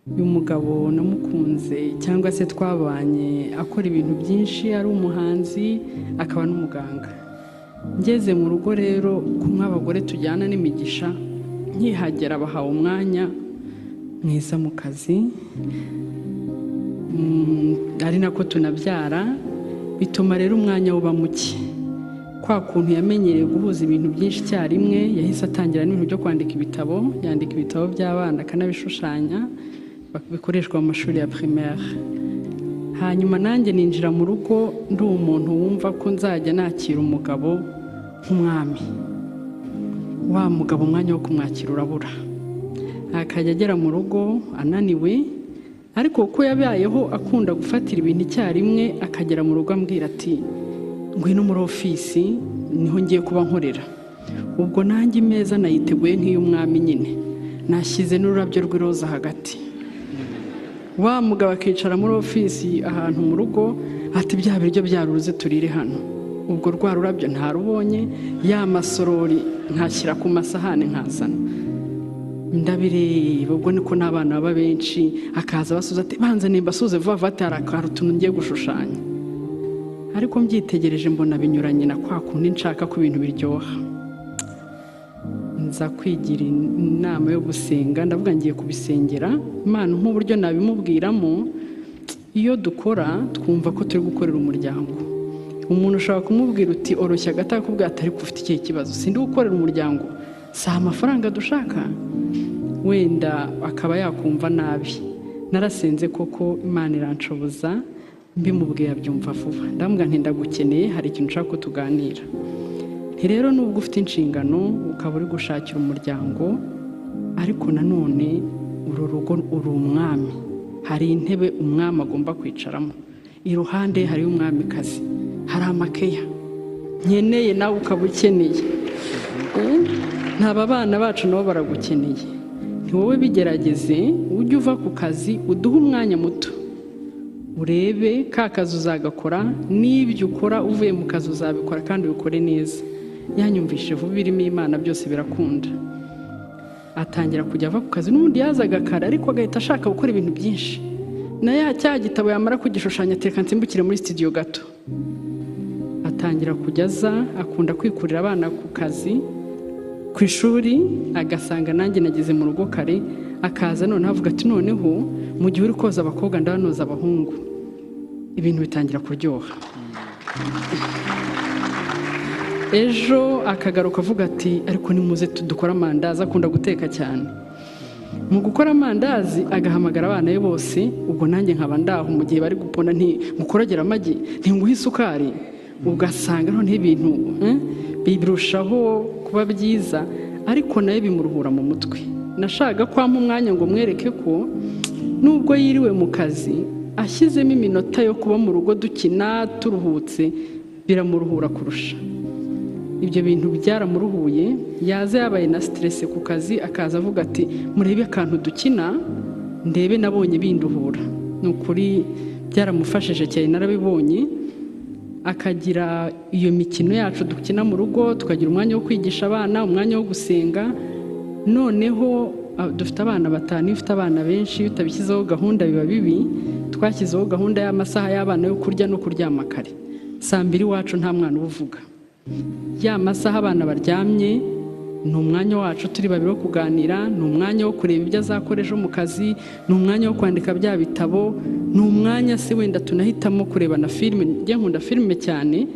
Uyu mugabo namukunze cyangwa se twabanye akora ibintu byinshi, ari umuhanzi akaba n'umuganga. Ngeze mu rugo rero kumwe abagore tujyana n'imigisha, nkihagera bahawe umwanya mwiza mu kazi, ari nako tunabyara, bituma rero umwanya uba muke. Kwa kuntu yamenyereye guhuza ibintu byinshi icyarimwe, yahise atangira n'ibintu byo kwandika ibitabo, yandika ibitabo by'abana akanabishushanya, bikoreshwa mu mashuri ya primaire. Hanyuma nanjye ninjira mu rugo ndi umuntu wumva ko nzajya nakira umugabo nk'umwami. Wa mugabo umwanya wo kumwakira urabura, akajya agera mu rugo ananiwe, ariko kuko yabayeho akunda gufatira ibintu icyarimwe, akagera mu rugo ambwira ati ngwino muri ofisi niho ngiye kuba nkorera. Ubwo nanjye imeza nayiteguye nk'iy'umwami nyine, nashyize n'ururabyo rw'iroza hagati. Wa mugabo akicara muri ofisi ahantu mu rugo ati bya biryo byaruze turire hano. Ubwo rwa rurabyo ntarubonye, ya masorori nkashyira ku masahane nkazana, ndabireba. Ubwo niko n'abana baba benshi, akaza basuza ati banza nimbasuze vuba vuba, ati hari utuntu ngiye gushushanya. Ariko mbyitegereje mbona binyuranye na kwa kundi nshaka ko ibintu biryoha. Nza kwigira inama yo gusenga, ndavuga ngiye kubisengera Imana nk'uburyo nabimubwiramo. Iyo dukora twumva ko turi gukorera umuryango. Umuntu ushobora kumubwira uti oroshya agata, akakubwira ati ariko ufite ikihe kibazo, sindi gukorera umuryango, si amafaranga dushaka, wenda akaba yakumva nabi. Narasenze koko Imana iranshoboza, mbimubwiye abyumva vuba. Ndamubwira nti ndagukeneye, hari ikintu nshaka ko tuganira. Nti rero nubwo ufite inshingano ukaba uri gushakira umuryango, ariko nanone uru rugo uri umwami, hari intebe umwami agomba kwicaramo, iruhande hari umwamikazi, hari amakeya nkeneye nawe ukaba ukeneye, ntaba abana bacu nabo baragukeneye. Ni wowe bigerageze, ujye uva ku kazi uduhe umwanya muto urebe ka kazi uzagakora, n'ibyo ukora uvuye mu kazi uzabikora kandi ubikore neza. Yanyumvise vuba irimo Imana byose birakunda. Atangira kujya ava ku kazi, n'ubundi yazaga kare ariko agahita ashaka gukora ibintu byinshi. Na ya cya gitabo yamara kugishushanya ateka nsimbukire muri studio gato. Atangira kujya aza, akunda kwikurira abana ku kazi, ku ishuri, agasanga nanjye nageze mu rugo kare, akaza noneho avuga ati noneho mu gihe uri koza abakobwa ndabanoza abahungu. Ibintu bitangira kuryoha. Ejo akagaruka avuga ati ariko nimuze dukora amandazi, akunda guteka cyane. Mu gukora amandazi agahamagara abana be bose, ubwo nanjye nkaba ndaho mu gihe bari gupona nti mukorogera amagi, nti nguhe isukari, ugasanga noneho ibintu birushaho kuba byiza, ariko nawe bimuruhura mu mutwe. Nashaka ko ampa umwanya ngo mwereke ko nubwo yiriwe mu kazi ashyizemo iminota yo kuba mu rugo dukina turuhutse, biramuruhura kurusha. Ibyo bintu byaramuruhuye, yaza yabaye na stress ku kazi akaza avuga ati murebe akantu dukina ndebe nabonye binduhura. Ni ukuri byaramufashije cyane, narabibonye. Akagira iyo mikino yacu dukina mu rugo, tukagira umwanya wo kwigisha abana, umwanya wo gusenga. Noneho dufite abana batanu, iyo ufite abana benshi utabishyizeho gahunda biba bibi. Twashyizeho gahunda y'amasaha y'abana yo kurya no kuryama kare. Saa mbiri iwacu nta mwana ubuvuga. Ya masaha abana baryamye ni umwanya wacu turi babiri wo kuganira, ni umwanya wo kureba ibyo azakora ejo mu kazi, ni umwanya wo kwandika bya bitabo, ni umwanya se wenda tunahitamo kureba na filime. Njye nkunda filime cyane,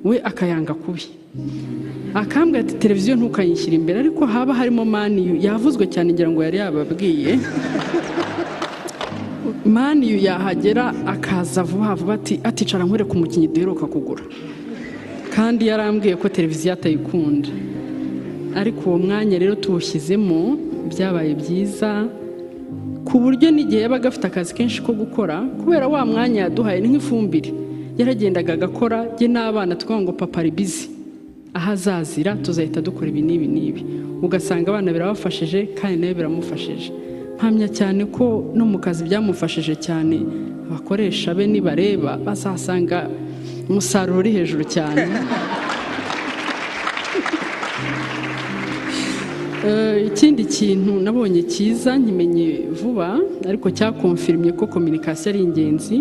we akayanga kubi, akambwira ati televiziyo ntukayishyira imbere, ariko haba harimo Maniyu yavuzwe cyane, ngira ngo yari yababwiye. Maniyu yahagera akaza vuba vuba ati aticara nkwereke umukinnyi duheruka kugura, kandi yarambwiye ko televiziyo atayikunda. Ariko uwo mwanya rero tuwushyizemo byabaye byiza, ku buryo n'igihe yabaga afite akazi kenshi ko gukora, kubera wa mwanya yaduhaye ni nk'ifumbire, yaragendaga agakora, jye n'abana tukavuga ngo papa ari busy, aho azazira tuzahita dukora ibi n'ibi n'ibi. Ugasanga abana birabafashije kandi nawe biramufashije. Mpamya cyane ko no mu kazi byamufashije cyane, abakoresha be nibareba bazasanga umusaruro uri hejuru cyane. Ikindi kintu nabonye cyiza, nkimenye vuba ariko cyakonfirimye ko communication ari ingenzi,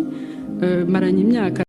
maranye imyaka